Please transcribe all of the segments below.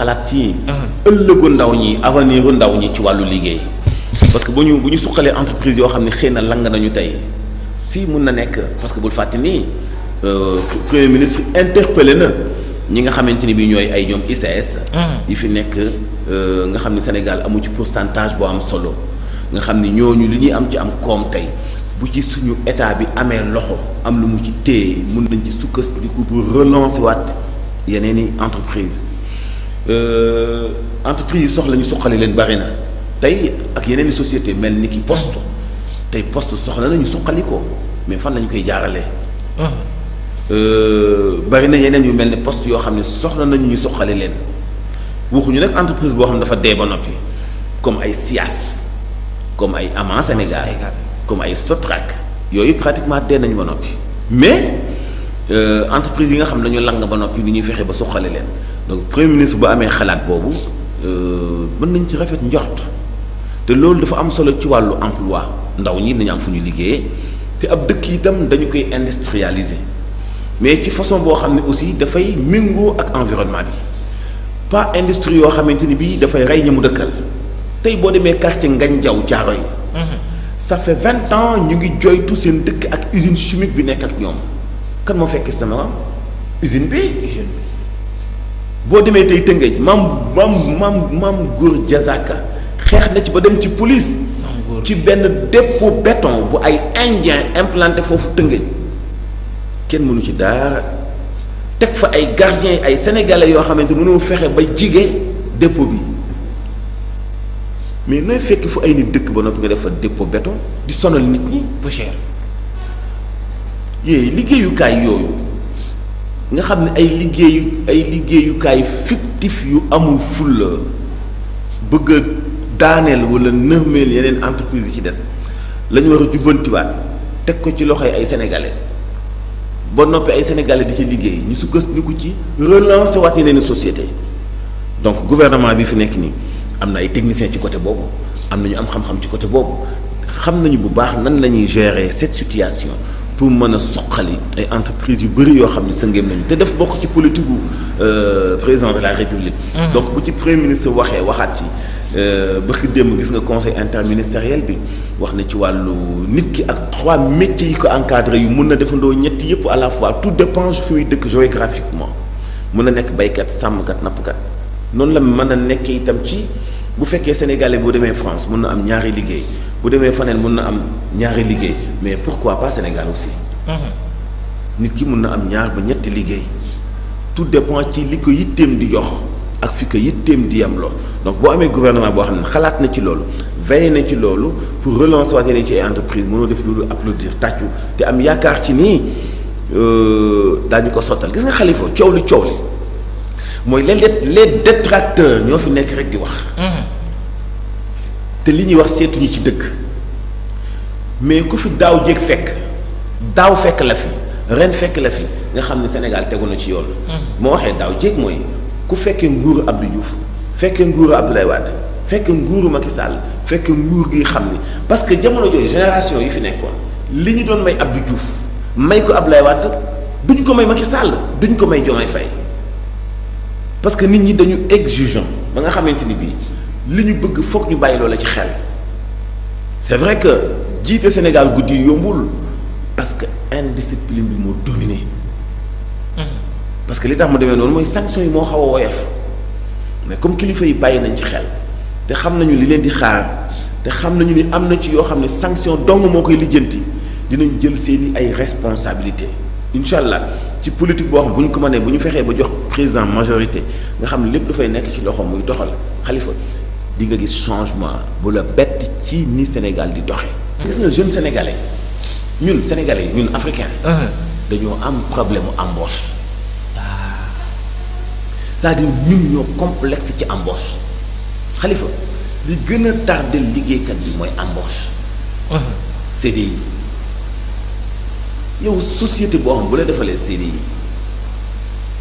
xalaat ci ëllëgu ndaw ñi avenir ndaw ñi ci wàllu liggéey parce que bu ñu suqalee entreprise yoo xam ne xëy na lang nañu tey si mun na nekk parce que bul fàtte ni premier ministre interpellé na ñi nga xamante ni bi ñooy ay ñoom ICS yi fi nekk nga xam ne Sénégal amu ci pourcentage boo am solo nga xam ni ñooñu li ñuy am ci am koom tey bu ci suñu état bi amee loxo am lu mu ci téye mun nañ ci sukkandiku pour relancer waat yeneen i entreprise entreprise yi soxla ñu suqali leen bari na tey ak yeneen i société mel ni ki poste tey poste soxla na ñu suqali ko mais fan lañu koy jaaralee bari na yeneen yu mel ni poste yoo xam ne soxla nañu ñu suqali leen waxuñu nag entreprise boo xam ne dafa dee ba noppi comme ay SIAS comme ay Ama Sénégal comme ay Sotrac yooyu pratiquement dee nañu ba noppi mais entreprise yi nga xam ne dañu lang ba noppi ni ñuy fexe ba suqali leen donc premier ministre bu amee xalaat boobu mën nañ ci rafet njort te loolu dafa am solo ci wàllu emploi ndaw ñi dañu am fu ñu liggéeyee te ab dëkk itam dañu koy industrialiser mais ci façon boo xam ne aussi dafay méngoo ak environnement bi pas industrie yoo xamante ni bii dafay rey ña mu dëkkal tey boo demee quartier Ngagne Diaw Thiaro yi ça fait 20 ans ñu ngi joytu seen dëkk ak usine chimique bi nekk ak ñoom kan moo fekkee sama usine bi boo demee tey Tëngéej maam góor Diazaka xeex na ci ba dem ci police ci benn dépôt béton bu ay indien implanté foofu Tëngéej kenn mënu ci dara teg fa ay gardiens ay sénégalais yoo xamante mënoo fexe ba jige dépôt bi mais nooy fekk fu ay nit dëkk ba noppi nga def fa dépôt béton di sonal nit ñi bu cher yéey liggéeyukaay yooyu nga xam ne ay liggéeyukaay fictif yu amul fulla bëgg a daaneel wala nërmeel yeneen entreprise yi ci des la ñu war a jubbantiwaat teg ko ci loxoy ay sénégalais ba noppi ay sénégalais di ci liggéey ñu sukkandiku ci relancer waat yeneen société donc gouvernement bi fi nekk nii am na ay techniciens ci côté boobu am na ñu am xam-xam ci côté boobu xam nañu bu baax nan la ñuy gérer cette situation pour mën a soqali ay entreprises yu bëri yoo xam ne sëngeem nañu te def bokk ci politique gu président de la république. donc bu ci premier ministre waxaat ci bëgg démb gis nga conseil interministériel bi wax na ci wàllu nit ki ak 3 métiers yi ko encadré yu mun na defandoo ñetti yëpp à la fois tout dépend fi muy dëkk géographiquement mun na nekk baykat sàmmkat nappkat noonu la mën a nekk itam ci bu fekkee sénégalais bu demee France mun na am ñaari liggéey bu demee faneen mun na am ñaari liggéey mais pourquoi pas Sénégal aussi. nit ki mun na am ñaar ba ñetti liggéey tout dépend ci li ko yitteem di jox ak fi ko yitteem di yam lool donc boo amee gouvernement boo xam ne xalaat na ci loolu veillé na ci loolu pour relancer waat yeneen ci ay entreprise mënoo def loolu applaudir tàccu te am yaakaar ci nii daañu ko sottal gis nga Xalifa coow li mooy les détracteurs ñoo fi nekk rek di wax. te li ñuy wax seetuñu ci dëgg mais ku fi daaw jéeg fekk la fi ren fekk la fi nga xam ne Sénégal tegu na ci yoon. moo waxee daaw jéeg mooy ku fekkee nguuru Abdou Diouf fekkee nguuru Abdoulaye Wade fekkee nguuru Macky Sall fekkee nguur gi xam ni parce que jamono jooju génération yi fi nekkoon li ñu doon may Abdou Diouf may ko Abdoulaye Wade duñ ko may Macky Sall duñ ko may Diomaye Faye parce que nit ñi dañu exigeant ba nga xamante ni bii li ñu bëgg foog ñu bàyyi loola ci xel c'est vrai que jiite Sénégal guddi yombul parce que indiscipline bi moo dominé. parce que li tax mu demee noonu mooy sanction yi moo xaw a woyof mais comme kilifa yi bàyyi nañ ci xel te xam nañu li leen di xaar te xam nañu ni am na ci yoo xam ne sanction dong moo koy lijjanti dinañ jël seeni ay responsabilités incha allah ci politique boo xam bu ñu ko mënee bu ñu fexee ba jox président majorité nga xam ne lépp dafay nekk ci loxo muy doxal Xalifa di nga gis changement bu la bett ci ni Sénégal di doxee. gis nga jeune sénégalais ñun sénégalais ñun africain dañoo am problème mu embauche. c'est-à-dire ñun ñoo complexe ci embauche Xalifa li gën a tardé liggéeykat bi mooy embauche. CDI yow société boo xam bu la defalee CDI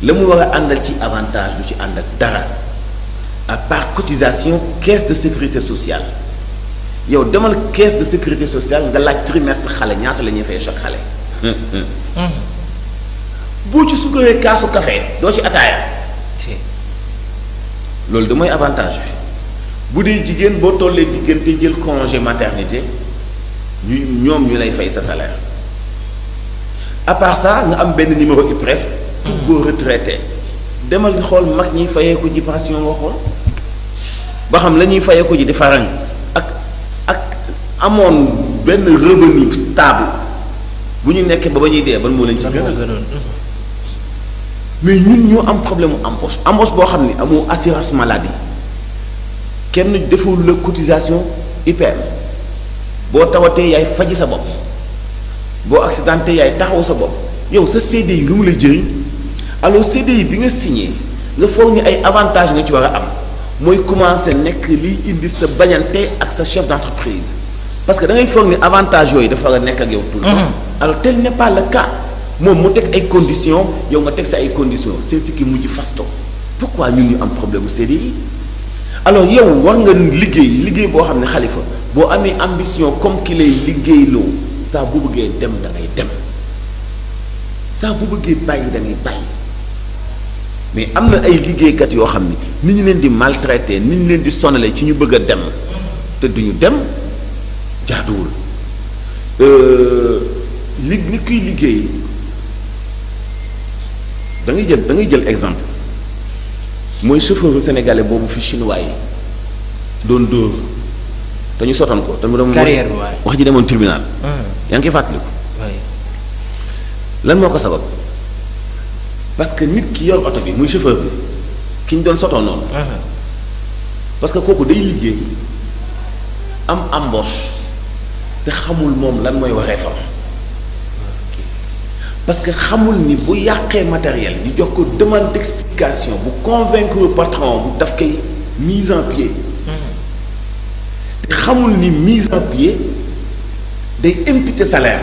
la mu war a àndal ci avantage du ci ànd ak dara à part cotisation caisse de sécurité sociale yow demal caisse de sécurité sociale nga laaj trimestre xale ñaata la ñuy fay chaque xale. boo ci sukkaree kaasu café doo ci ataaya loolu da mooy avantage bi bu dee jigéen boo tollee diggante jël congé maternité ñoom ñu lay fay sa salaire à part ça nga am benn numéro IPRES pour boo retraité demal xool mag ñi fayeeku ji pension nga xool ba xam la ñuy fayeeku ji di farang ak amoon benn revenu stable bu ñu nekkee ba ñuy dee ban moo leen ci gënal mais ñun ñoo am problème mu embauche boo xam ni amoo assurance maladie kenn deful la cotisation IPM boo tawatee yaay faji sa bopp boo accidenté yaay taxaw sa bopp yow sa CDI lu mu la jëriñ alors CDI bi nga signé nga foog ni ay avantages nga ci war a am mooy commencer nekk liy indi sa bañante ak sa chef d'entreprise parce que da ngay foog ni avantage yooyu dafa war a nekk ak yow tout le temps alors tel n'est pas le cas moom mu teg ay conditions yow nga teg sa ay conditions c'est ce qui mujj fasto pourquoi ñun ñu am problème mu CDI alors yow war nga liggéey boo xam ne Khalifa boo amee ambition comme ki lay liggéeyloo saa bu bëggee dem da ngay dem saa bu bëggee bàyyi da ngay bàyyi mais am na ay liggéeykat yoo xam ni ñu leen di maltraiter ni ñu leen di sonalee ci ñu bëgg a dem te duñu dem jaaduwul ni kuy liggéey da ngay jël exemple mooy chauffeur sénégalais boobu fi chinois yi doon dóor te ñu sotoon ko te mu doon carrière wax ji demoon tribunal yaa ngi koy fàttaliku lan moo ko sabab parce que nit ki yor oto bi muy chauffeur bi ki ñu doon sotoon noonu parce que kooku day liggéey am embauche te xamul moom lan mooy waxee fa parce que xamul ni bu yàqee matériel ñu jox ko demande d'explication bu convaincre patron bu daf koy mise en pied te xamul ni mise en pied day imputer salaire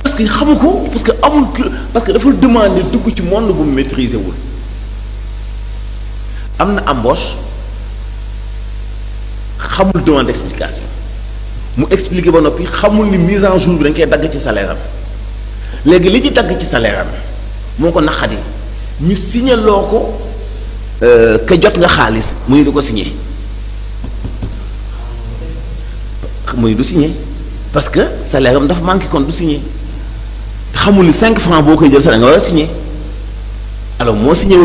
parce que xamu ko parce que amul parce que dafa demander dugg ci monde bu mu maîtriser wul am na embauche xamul demande d'explication mu expliquer ba noppi xamul ni mise en jour bi dañ koy dagg ci salaire am léegi li ñu dagg ci salaire am moo ko naqadi ñu signé loo ko que jot nga xaalis mu ni du ko signé mu ni du signé parce que salaire am dafa manqué kon du signé xamul ni 5 francs boo koy jël salaire nga war a signé alors moo signé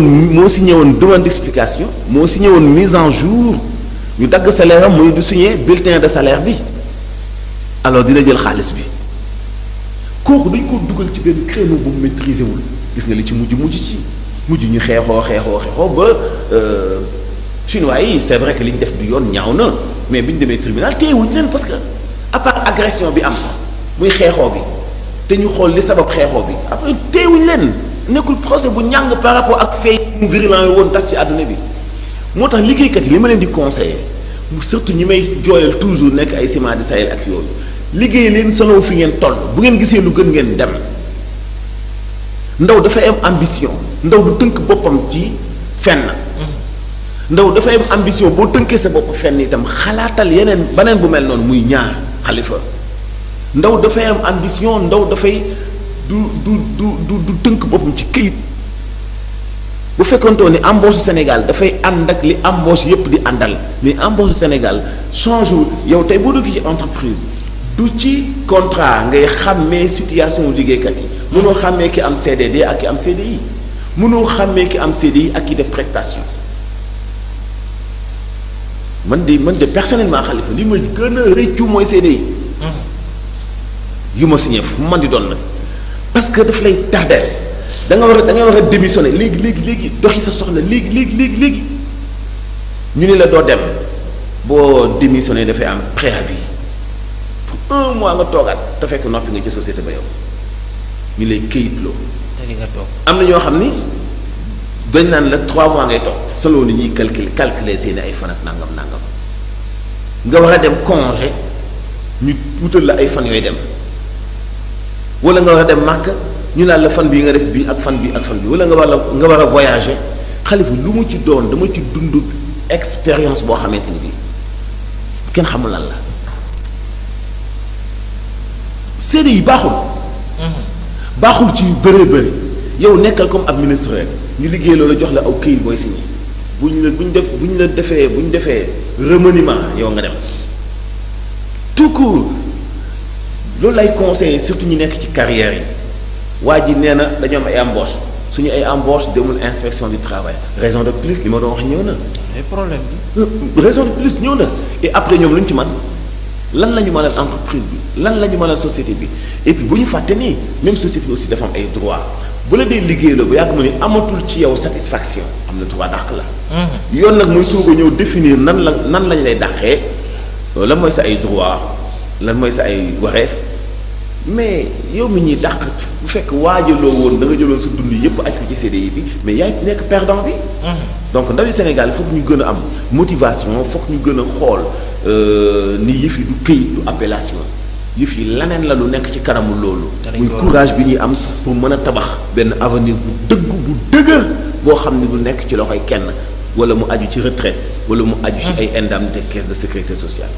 woon demande d'explication moo signé woon mise en jour ñu dagg salaire am mu ni du signé bulletin de salaire bi alors dina jël xaalis bi kooku dañ ko dugal ci benn créneau bu maîtriser wul gis nga li ci mujj ñu xeexoo ba chinois yi c'est vrai que li ñu def du yoon ñaaw na mais bi ñu demee tribunal téyewuñu leen parce que à part agression bi am muy xeexoo bi te ñu xool li sabab xeexoo bi après téyewuñu leen nekkul procès bu ñàng par rapport ak fay mu virulent yi woon tas ci àdduna bi moo tax liggéeykat yi li ma leen di conseiller surtout ñi may jooyal toujours nekk ay ciment di Sahel ak yooyu liggéey leen selon fi ngeen toll bu ngeen gisee lu gën ngeen dem ndaw dafay am ambition ndaw du tënk boppam ci fenn ndaw dafay am ambition boo tënkee sa bopp fenn itam xalaatal yeneen beneen bu mel noonu muy ñaar Khalifa ndaw dafay am ambition ndaw dafay du tënk boppam ci këyit bu fekkontoo ni embauche Sénégal dafay ànd ak li embauche yépp di àndal mais embauche Sénégal change yow tey boo dugg ci entreprise du ci contrat ngay xàmmee situation liggéeykat yi mënoo xàmmee ki am CDD ak ki am CDI mënoo xàmmee ki am CDI ak ki def prestation man de personnellement Khalifa li ma gën a rëccu mooy CDI yu ma signé fu man di doon nag parce que daf lay tardeel da ngay war a démissionner léegi doxi sa soxla léegi ñu ne la doo dem boo démissionner dafay am préavis pour 1 mois nga toogaat te fekk noppi nga ci société ba yow ñu lay këyitloo. te nga toog am na ñoo xam ni dañ naan la 3 mois ngay toog solo ni ñuy calculer seeni ay fan ak nangam nga war a dem congé ñu wutal la ay fan yooyu dem wala nga war a dem màkk ñu naan la fan bii nga def bii ak fan bii ak fan bii wala nga war a voyager Khalifa lu mu ci doon dama ci dund expérience boo xamante ni bii kenn xamul lan la seede yi baaxul ci yu bëree bëri yow nekkal comme administrateur ñu liggéey loolu jox la aw këyit booy signé bu ñu la defee remaniement yow nga dem tout court loolu lay conseiller surtout ñu nekk ci carrière yi waa ji nee na dañoo am ay embauche suñu ay embauche demul inspection du travail raison de plus li ma doon wax ñëw na. ay problème raison de plus ñëw na et après ñoom lu ñu ci man lan la ñu mënal entreprise bi lan la ñu mënal société bi et puis bu ñu fàtte nii même société bi aussi dafa am ay droit bu la dee liggéey la bu yàgg ma ni amatul ci yow satisfaction am na droit dàq la. yoon nag mooy soog a ñëw définir nan lañ lay dàqee lan mooy sa ay droit lan mooy sa ay wareef mais yow mi ñuy dàq bu fekk waajaloo woon da nga jëloon sa dund yépp aj ko ci CDI bi mais yaay nekk perdant bi. donc ndawi Sénégal foog ñu gën a am motivation foog ñu gën a xool ni yëf yi du këyit du appellation yëf yi laneen la lu nekk ci kanamu loolu. muy courage bi ñuy am pour mën a tabax benn avenir bu dëgër boo xam ne du nekk ci loxoy kenn wala mu aju ci retraite wala mu aju ci ay indemnité caisse de sécurité sociale.